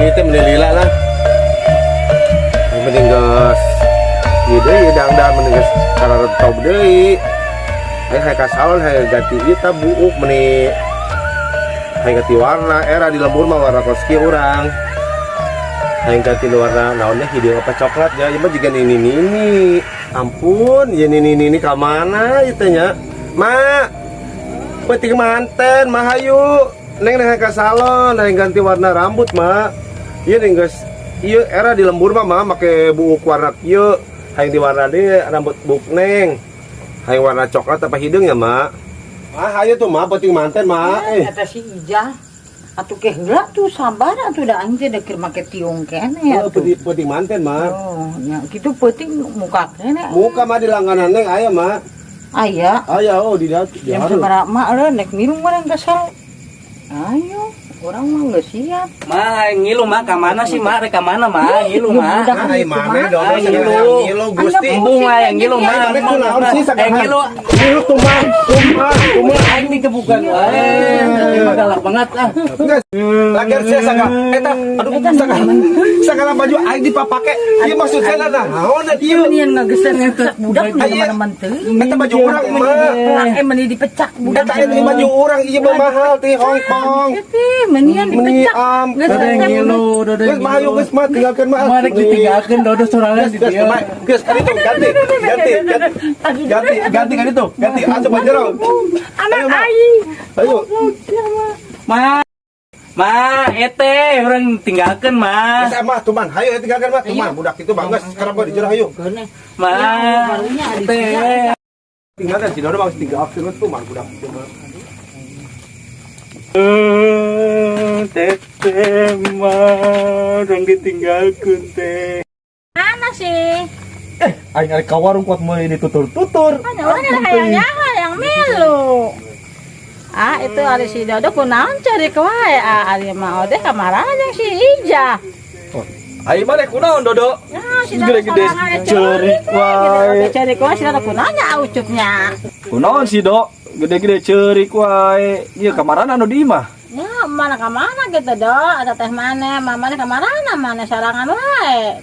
Ini teh meni lila lah. Yang penting geus ieu deui dangdan mending geus kararetop deui. Ayo hayang ka salon hayang ganti ieu tah buuk meni hayang ganti warna era di lembur mah warna kos kieu urang. Hayang ganti warna naonnya hideung apa coklat ya, ieu mah jiga nini nini. Ampun, ya nini nini ka mana ieu teh nya? Ma, peuting manten, mah hayu. Neng neng ka salon, hayang ganti warna rambut, Ma. Ieu neng geus ieu era di lembur mah mah make buuk warna kieu. Hayang di warna deui rambut buuk neng. Hayang warna coklat apa hideung ya, Ma? Ah, hayu tuh, Ma, peuting manten, Ma. Eh, Kata si Ijah, atuh ke heula tuh sabar atuh da aing teh da keur make tiung keneh oh, atuh. peuting, peuting manten, Ma. Oh, nya kitu peuting muka keneh. Muka mah di langganan neng aya, Ma. Aya. Aya, oh di di Jam hareup. sabaraha mak leuh nek minum bareng ka salon. Ayo, urang mah geus siap. Ma, ngilu ma, ka mana sih ma? Rek ka mana ma? Ngilu ma. Budak Ah, ai mane dodo Ah, segala ngilu. ngilu Gusti. Embung lah yang ngilu ma. Ai mane kunaon sih Eh sagala? ngilu. Ngilu tuman, tuman, tuman. Aing dikebukan wae. Emang galak banget ah. Enggak. Lagian saya sagala eta aduh sagala sagala baju aing dipapake. Ieu maksud saya naon ieu? Menian ngageser budak Ah, iya. teman-teman teuing. Eta baju urang mah. Eh meni dipecak budak. Eta eta baju urang ieu mah mahal ti Hong Kong. Teh menian Meni dipecak. ampun. Geus Dodo ngilu, dodo Geus mah hayu geus mah tinggalkeun mah. Ma rek ditinggalkeun dodo sorangan di Geus dieu. mah geus kan itu ganti ganti ganti ganti ganti kan itu ganti asup aja jero. Anak Ayo, Ma. aing. Ayo. Ma. Ma, ete urang tinggalkeun ma. Geus mah tuman hayu tinggalkeun mah tuman budak itu bangga sekarang gua di jero hayu. Ma. Barunya adi Ete. Tinggalkan si Dodo bang tinggalkeun tuman budak itu mah. Teteh ma, urang ditinggalkeun teh. Mana sih? Aing arek ka warung kuat meuli ditutur-tutur. Kan orang yang hayang hayang milu. Ah, itu ari si Dodo kunaon cari wae ah ari mah ode kamarana jeung si Ijah. Aing maneh kunaon Dodo? Ya, si Dodo Gede-gede sorangan ceurik wae. Ceurik wae si Dodo kunaon nya ucupnya. Kunaon si Do? Gede-gede ceurik wae. Ieu kamarana anu di imah. Ya, mana ka mana gitu do, ada teh mana, mamane kamarana mana sorangan wae.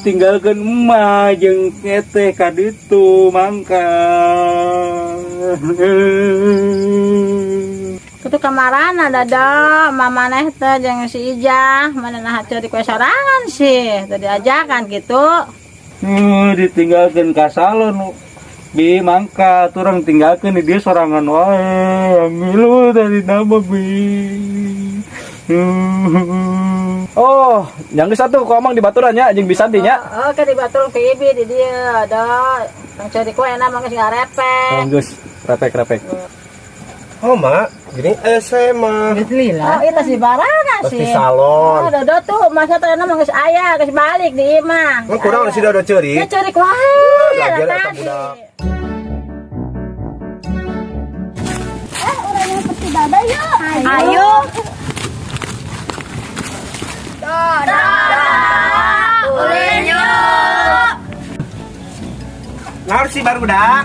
Tinggalkeun emak jeung teteh ka ditu mangka. Kutu kamarana Dodo, mama teh jeung si Ijah, mana nah ceurik wae sorangan sih, tadi ajakan gitu. Ditinggalkeun ka salon. Bi mangka turang tinggalkeun di dia sorangan wae. Ngilu tadi nama bi. Oh, yang geus atuh ku amang di baturan nya jeung Bisanti nya. Oh, ke dibatul ke ibi di dia, do. Tong ceurik wae na mah geus ngarepek. Oh, geus repek-repek. Oh, Mak, gini SMA. Geus lila. Oh, itu si barana Pasti sih. salon. Oh, Dodo tuh masa teh mah geus aya, geus balik di imah. Emang kurang si Dodo Ya ceurik. ceurik wae. Lagian lah eta tadi. budak. Eh, urang yang seperti Dada yuk. Ayo. Dodo. Ulin yuk. Naon sih barudak?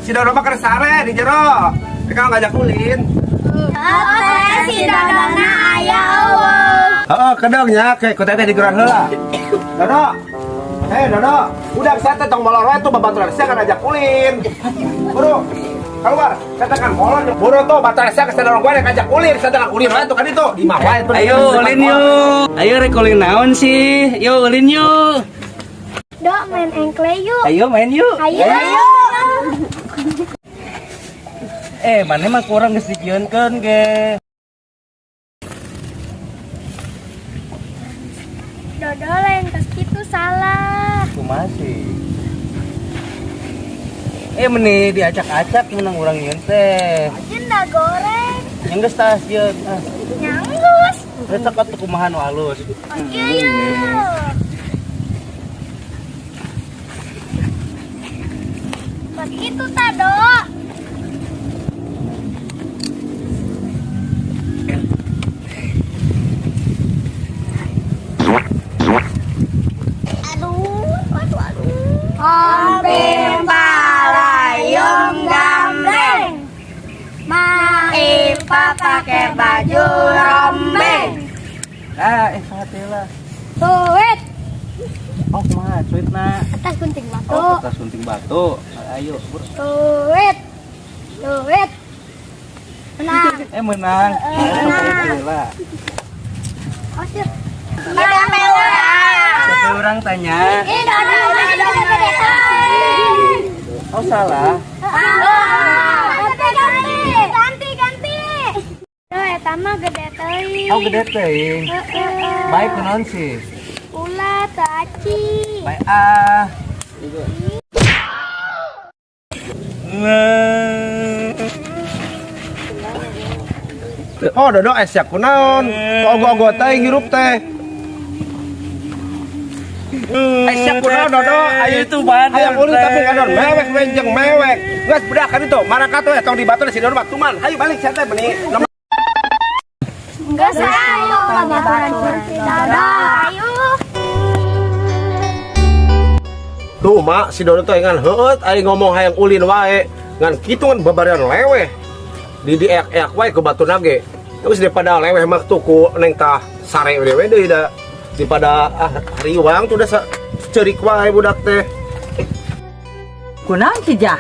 Si Dodo mah keur sare di jero. Mereka ngajak ulin. Oke, si Dodona aya eueuh. Heeh, kedong nya ke ku teteh diguran heula. Dodo. Eh, Dodo, udah saya teh tong molor wae tuh babaturan sia kan ajak ulin. Buru. Keluar, saya tekan molor. Buru tuh baturan sia ke dorong gue ngajak ulin, saya tekan ulin wae tuh kan itu. Di mah wae tuh. Ayo ulin yuk. Ayo rek ulin naon sih? Yuk ulin yuk. Dok, main engkle yuk. Ayo main yuk. Ayo. Eh, mana mah kurang geus dijieunkeun ge. Dodo lain tos kitu salah. Kumaha sih? Eh meni diacak-acak menang urang yeun teh. Jenda goreng. Yang geus tas yeun. Ah, Nyanggus. geus sok atuh kumaha nu alus. Oke yuk. Tos kitu ta, Dok. Aduh, aduh, aduh. Omping palayung gambreng. Maip lupa pakai baju rombeng. Ah, eh, saha lah? Suit. Oh, kumaha suitna? Kertas gunting batu. Oh, kertas gunting batu. Ayo, bur. Suit. Suit. Menang. Eh, menang. Menang. Lah. Oh, siap. Tidak merah. Siapa orang tanya? Ini ada ada ada. Oh, salah. Ganti ganti. Ganti ganti. Tuh, eta mah gede teuing. Oh, gede teuing. Heeh. Baik, kunaon sih? Ulah teu aci. Baik ah. Oh, Dodo, es ya kunaon? Ogo-ogo teh hirup teh. Es ya kunaon, Dodo? Ayo itu bader. Hayang ulin tapi ngadon mewek wenjeng mewek. Geus bedak kan itu, marakat we tong dibatur si Dodo mah tuman. Hayu balik sia teh beuni. Enggak ayo babaturan si Dodo. Ayo. Tuh mak si Dodo teh ngan heueut aing ngomong hayang ulin wae. Ngan kitu ngan babarian leweh. Di eak-eak wae ke batur ge. Terus daripada leweh mah tuh ku neng tah sare dewe deui da. Daripada ah riwang tuh udah ceurik wae budak teh. Kunaon sih, Jah?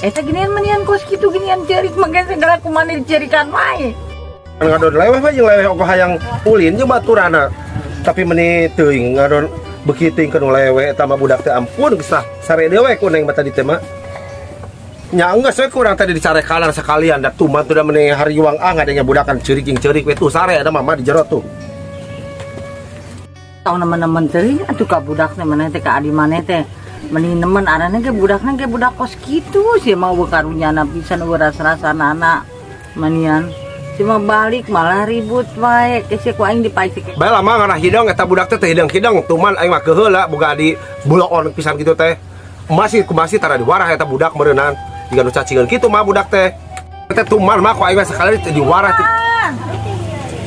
Eta ginian menian kos kitu ginian cerik make segala kumana dicerikan wae. Ngadon leweh mah jeung leweh ogo hayang ulin jeung baturana. Tapi meni teuing ngadon beuki teuing kana leweh eta mah budak teh, ampun geus sare deui we ku neng mah tadi teh mah. Nya geus we kurang tadi dicarekanan sekalian da tuman tuh da meni hariwang ah ngadenge budakan ceurik jeung ceurik we tuh sare ada mama di jero tuh. Tong nemen-nemen teuing atuh ka budak teh, maneh teh ka adi maneh teh. Meni nemen arane ge budakna ge budak kos kitu sih mah eueuh karunyana pisan, eueuh ras-rasana anak manian. Si mah balik malah ribut wae ke si ku aing dipaisik. Bae lama ngarah hidung eta budak teh teu hidung-hidung tuman aing mah keheula boga adi buloon pisan kitu teh. Masih masih tara diwarah eta budak meureunan. Jiga nu cacingeun kitu mah budak teh. Teh tuman mah ku aing mah sekali teh diwarah teh.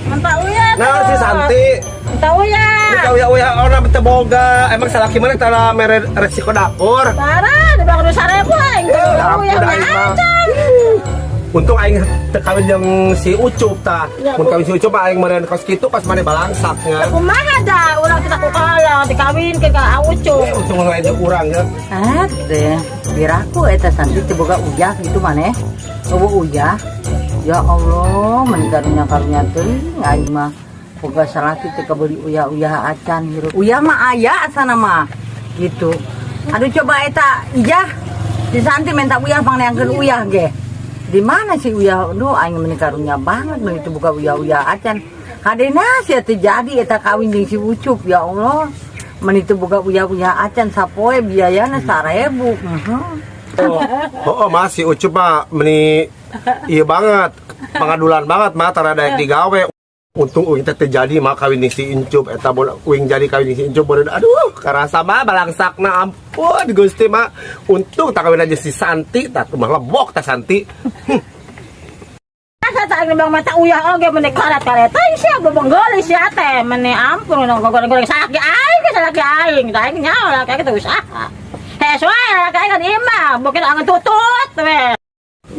Minta uyah. Nah, si Santi. Minta uyah. Minta uyah-uyah orang teu boga. Emang salaki mana tara mere resiko dapur. Tara, di bawah 1.000 aing. Eh, Uyah ampun aing mah. aja. Untung aing teu kawin jeung si Ucup tah. Ya, Mun kawin si Ucup aing meureun kos kitu pas maneh balangsak nya. Kumaha da urang kita ku kalah dikawinkeun ka Ucup. Eh, untung lain jeung urang ya. Ah teh, piraku eta Santi teu boga uyah gitu maneh. Eueuh uyah. Ya Allah, meni karunya-karunya teuing aing mah. Boga salaki teu kabeuli uyah-uyah acan hirup. Uyah mah aya asana mah. Gitu. Aduh, coba eta Ijah. Si Santi minta uyah, pangneangkeun uyah ge. Di mana sih uyah? Aduh, aing meni karunya banget meni teu boga uyah-uyah acan. Kadena sia teu jadi eta kawin jeung si Ucup, ya Allah. Meni teu boga uyah-uyah acan sapoe biayana 1.000. Oh, oh mas si Ucup mah meni iya banget, pengadulan banget mah tara daek digawe. Untung uing teh teu jadi mah kawin jeung si Incup eta, mun uing jadi kawin jeung si Incup meureun aduh karasa mah balangsakna, ampun Gusti mah. Untung tak kawin aja si Santi tah, mah lebok tah Santi. Asa tak aing bang mata uyah oge meni karet-karet teh sia bobonggol sia teh meni ampun goreng-goreng salaki aing ge salaki aing tah aing nyaho laki aing teh usaha. Hes wae laki aing kan imah bokin angen tutut we.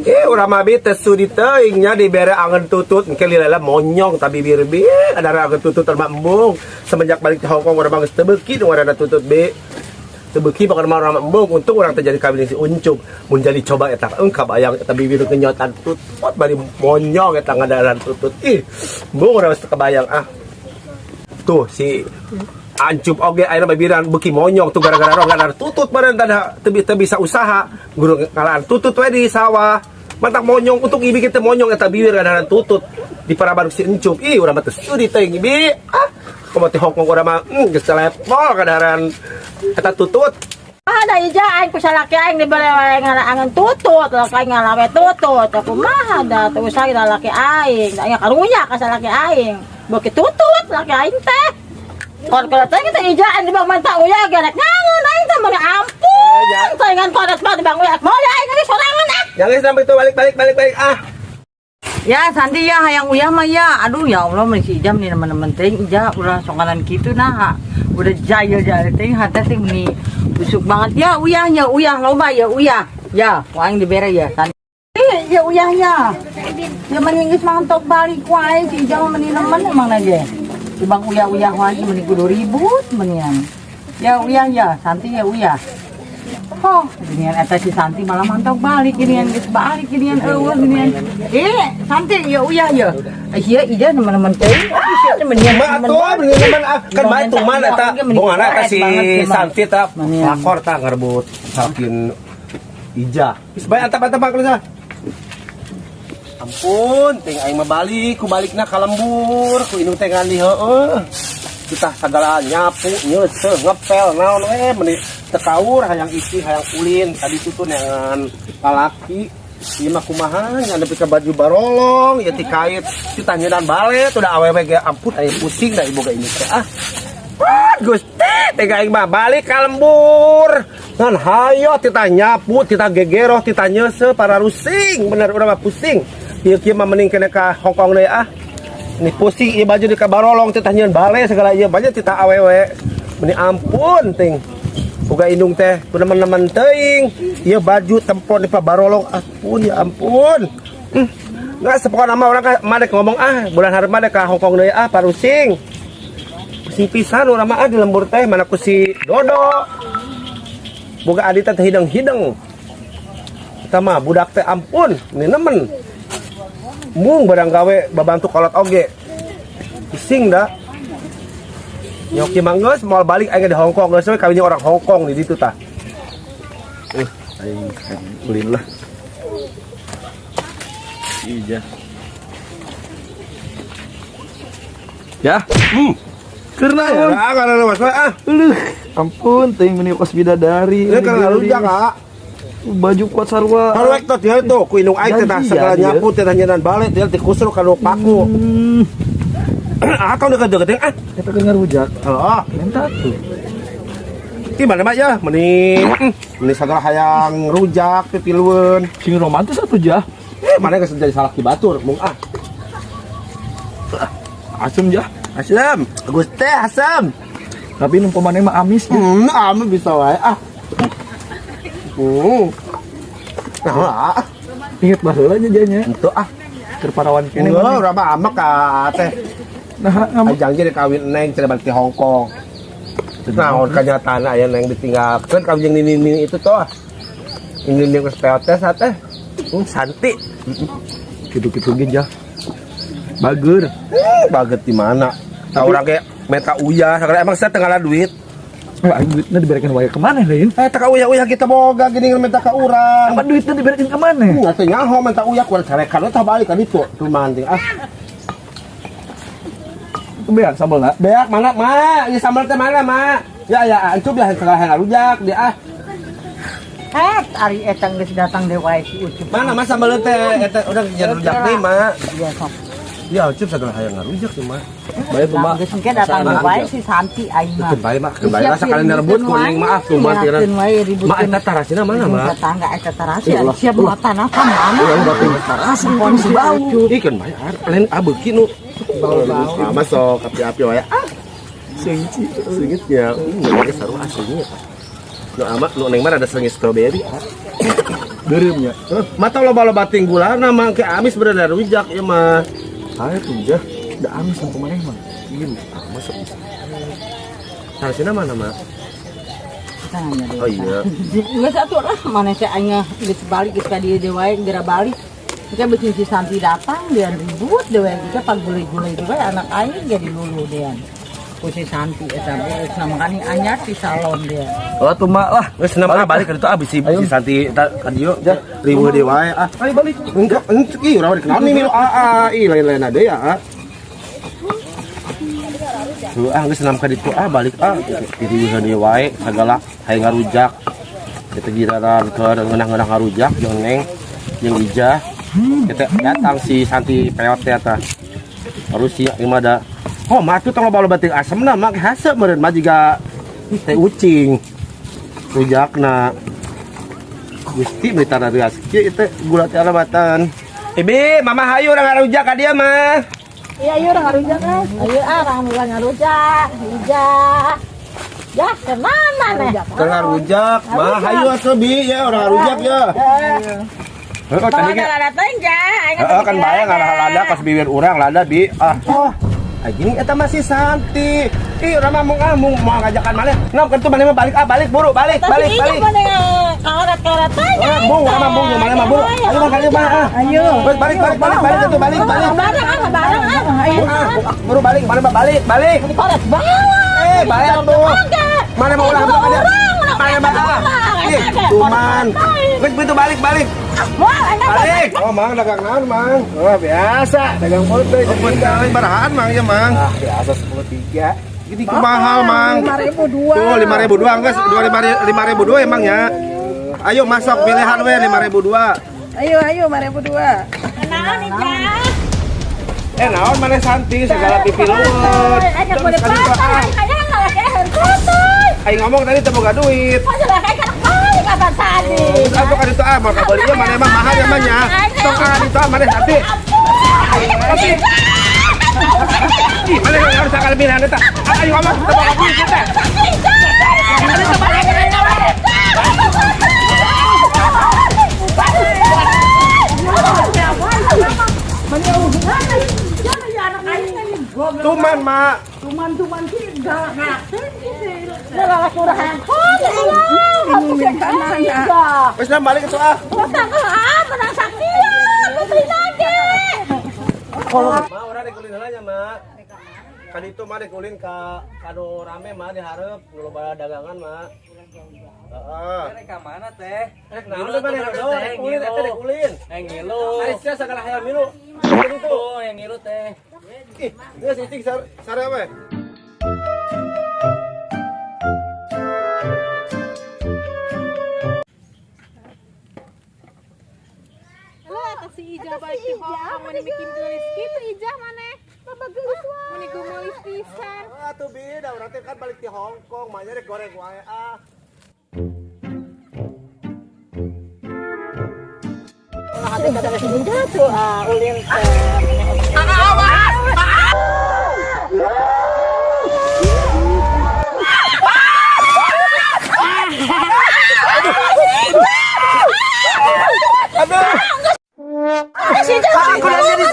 Eh, urang mah bi teu sudi teuing nya dibere angen tutut engke lila monyong ta bibir bi ada angen tutut mah embung. Semenjak balik ke Hong Kong urang mah geus teu beuki nu ngaranna tutut bi. Teu beuki pokona mah urang mah embung. Untung urang teh jadi kawin si Uncup. Mun jadi coba eta engka bayang eta bibir kenyotan tutut bari monyong eta ngadaran tutut. Ih, embung urang geus teu kebayang ah. Tuh si Ancup oge ayeuna bibiran beuki monyong tuh gara-gara roh ngadar tutut meureun tah teu bisa usaha guru ngalaan tutut we di sawah mantak monyong. Untuk ibi kita monyong eta bibir ngadaran tutut di paraban si Encup. Ih, urang mah teu sudi teuing ibi ah. Kumaha ti Hongkong urang mah geus telepon kadaran eta tutut. Ada ija aing ku salaki aing dibere wae angen tutut, laki aing ngalawe tutut. Kumaha da teu usaha laki aing, da karunya ka salaki aing. Beuki tutut laki aing teh. Kon kalau teh kita ija aing di bang manta uyah gerek ngangon aing teh mah ampun. Teh ngan koret mah di bang uyah. Mau ya aing geus sorangan ah. Jangan sampai itu balik balik balik balik ah. Ya Santi ya hayang uyah mah ya. Aduh ya Allah, meni si Ijam nih teman-teman teh Ija ulah songkanan kitu nah. Udah jahil-jahil teh hati teh meni busuk banget ya uyahnya, uyah loba ya uyah. Ya, ku aing dibere ya Santi. Ya uyah ya. Ya mending geus mantok balik wae si Ijah mah meni nemen emang ge. Ibang uyah-uyah wae meni kudu ribut menian. Ya uyah ya, Santi ya uyah. Oh, ginian eta si Santi malah mantok balik ginian geus balik ginian eueuh ginian. Eh, Santi ya uyah ya. Eh, iya Ijah nemen-nemen teuing. Ah, menian Ma atuh bener nemen ah kan bae tuman eta bongana eta si Santi ta lakor ta ngarebut sakin Ijah. Geus bae antap-antap mah. Ampun, ting aing mah balik, ku balikna ka lembur, ku indung teh ngali heueuh. Kita sagala nyapu, nyeuseuh, ngepel, naon we meni teu kaur hayang isi, hayang ulin, tadi tuh neangan lalaki. Ieu mah kumaha nya nepi ka baju barolong, ieu ti kait, kita nyeunaan bale tuh da awewe ge ampun aing pusing da ibu ge ini teh ah. Wah, Gusti, tega aing mah balik ka lembur. Ngan hayo tita nyapu, tita gegeroh, tita nyeuseuh para rusing, bener urang mah pusing. Ieu kieu mah mending kene ka Hong Kong deui ah. Ini pusing ieu baju di ka barolong tita nyieun bale segala ieu baju tita awewe. Meni ampun ting. Boga indung teh ku nemen-nemen teuing. Ieu baju tempon di barolong ampun ya ampun. Nggak sepokona mah urang ka mah dek ngomong ah bulan hareup mah dek ka Hong Kong deui ah parusing. Pusing pisan urang mah ah di lembur teh mana ku si Dodo. Boga adi teh hideng-hideng. Eta mah budak teh ampun, ini nemen. Mung barang gawe babantu kolot oge. Pusing dah. Nyoki mah geus moal balik aing di Hong Kong geus we kawinnya orang Hong Kong di ditu tah. Aing ulin lah. Iya. Ya. Keur naon? Ya, karena mas ah. Leuh, ampun teuing meni kos bidadari. Ini karena rujak ah. Baju kuat sarua. Haruek tuh dia tuh ku indung aing teh tah Janji segala ya, dia. nyapu teh tah nyeunaan balik dia teh kusur ka paku. Ah kau deket-deket ah. Eta keur ngarujak. Heeh. Minta tuh. Ih mana mah ya meni meni sagala hayang rujak pipilueun. Sing romantis atuh jah. Eh mana geus jadi salaki batur mung ah. Asem jah. Asem, Gusti asem. Tapi nu pamane mah amis. Amis bisa wae ah. Nah, ah. Ingat baheula nya janya. Henteu ah. Keur parawan kene. Heuh, urang mah amek ka teh. Nah, ngambek. Ajang jadi kawin neng cenah balik ti Hong Kong. Naon kenyataan aya neng ditinggalkeun kawin jeung nini-nini itu toh. Ini geus POT teh. Santi. Kitu-kitu ge jah. Bager. Baget di mana? Tahu orang kayak meta uyah, sagala emang saya tengah duit. Aing duitna diberikan wae ke mana lain? Eh, teka uyah-uyah kita boga gini minta ka urang. Apa duitna diberikan ke mana? Nggak teh nyaho minta uyah kurang carekan tah balik ka ditu. Tuh manting ah. Beak sambal na. Beak mana, Ma? Ieu sambal teh mana, Ma? Ya ya, ancup lah segala hayang rujak dia ah. Eh, ari eta geus datang deui wae si Ucup. Mana Ma sambal teh? Eta udah jangan rujak deui, Ma. Iya sok. Ya ucup segala hayang ngarujak tuh, Ma. Bae tuh, Ma. Geus engke datang deui wae si Santi aing mah. Keun bae, Ma. Keun bae lah sakalian rebut ku neng maaf tuh, Ma. Siapkeun wae ributkeun. Ma eta tarasina mana, Ma? Tetangga eta tarasi siap buat tanah ka mana? Tarasi si bau. Ih, keun bae ah, lain ah beuki nu. Bau-bau. Mama sok api-api wae ah. Seungit seungit ya. Neng saru aslinya. Nu ama nu neng mah ada sengit strawberry ah. Beureum nya. Mata loba-loba ting gulana mah ke amis bener rujak ieu mah. Ayo tuh jah. Da amis nu kumaneh mah. Iya, masuk bisa. Tarasina mana, Mak? Tanya deh. Oh iya. Geus atuh lah mana teh aing geus balik geus ka dieu deui wae geura balik. Engke beuki si Santi datang dia ribut deui wae engke pagulai-gulai deui wae anak aing jadi lulu dean. Ku si Santi eta geus makani anyar di salon dia. Oh tuh mak lah. Geus nama balik ka ditu ah bisi si Santi ka dieu riweuh deui wae ah. Ayo balik. Engke engke ih urang dikenal nih milu aa ih lain-lain ada ya ah. Tuh ah geus nam ka ditu ah balik ah diriweuhan deui wae sagala hayang ngarujak. Kita giliran keur ngeunah-ngeunah ngarujak jeung neng jeung Ijah. Kita datang si Santi peot teh tah. Terus si ieu mah da oh mah tuh tong loba-loba teuing asemna mah haseup meureun mah jiga teh ucing. Rujakna. Gusti beli tanah rias kieu teh gula teh alabatan. Ibi, mama hayu urang ngarujak ka dia mah. Iya, iya orang ngarujak ah. Ayo ah, orang ngarujak, rujak. Ya, kemana nih? Keur ngarujak, mah hayu atuh bi ya urang ngarujak ya. Heeh, tadi ge. Lada teh ja, aing Heeh, kan bae ngalah lada pas bibir urang lada bi. Ah. Oh. Ah, gini eta masih Santi. Ih, urang mah mung mau ngajakan maneh. Nom kan tuh maneh mah balik ah, balik buru, balik, balik, balik. Karet-karet teh. Ah, mung urang mah mung maneh mah buru. Ayo mah kali mah ah. Ayo. Balik, balik, balik, balik atuh balik, balik. Barang ah, barang ah. Bung, ah, bung, ah, buru balik, maneh mah balik, balik. Karet banget. Eh, balik atuh. Mana mau ulang aja. Mana mah ah. Ih, tuman. Geus begitu balik, balik. Balik. Oh, Mang dagang naon, Mang? Oh, biasa, dagang putih. Oh, bener, barahaan Mang ya, Mang. Ah, biasa 10.3. Ini mahal, Mang. 5.002. Tuh, 5.002 geus, 5.002 emang ya. Ayo masuk pilihan we 5.002. Ayo ayo 5.002. Naon ija? Eh, naon maneh Santi segala pipi luwet. Aing boleh patah, aing lalaki aing tutuy. Aing ngomong tadi teu boga duit. Masa lalaki aing kana balik kapan tadi. Atuh ka ditu ah, mau kabeli ieu maneh mah mahal ya mah nya. Tong ah ditu ah maneh Santi. Ih, maneh harus sakali pilihan eta. Ah, ayo ngomong teu boga duit teh. Tuman, Mak. Tuman-tuman sih galak. Wis lah balik atuh ah. Ma, urang rek ulin heula nya, Ma. Kan itu mah rek ulin ka kanu rame mah dihareup nu loba dagangan, Ma. Heeh. Rek ka mana teh? Rek naon teh maneh rek ulin eta rek ulin. Yang ngilu. Ari sia sagala hayam milu. Itu. Oh, yang ngilu teh. Ih, geus cicing sare we. Lu eta si Ijah balik ti Hongkong meni bikin geulis kitu Ijah maneh. Bageus wae. Meni gumeulis pisan. Ah, tuh beda urang teh kan balik di Hong Kong, mah rek goreng wae ah. Aku lagi di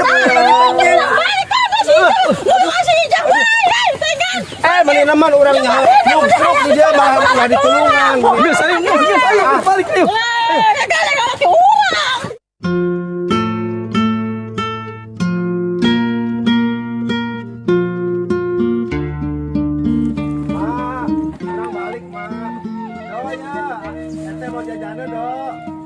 Eh, mana neman orangnya nyubruk di dia mah nggak ditulungan. Geus, ayo, geus, ayo, balik, ayo. Ma, orang balik, Ma. Oh ya, ente mau jajannya, Dok.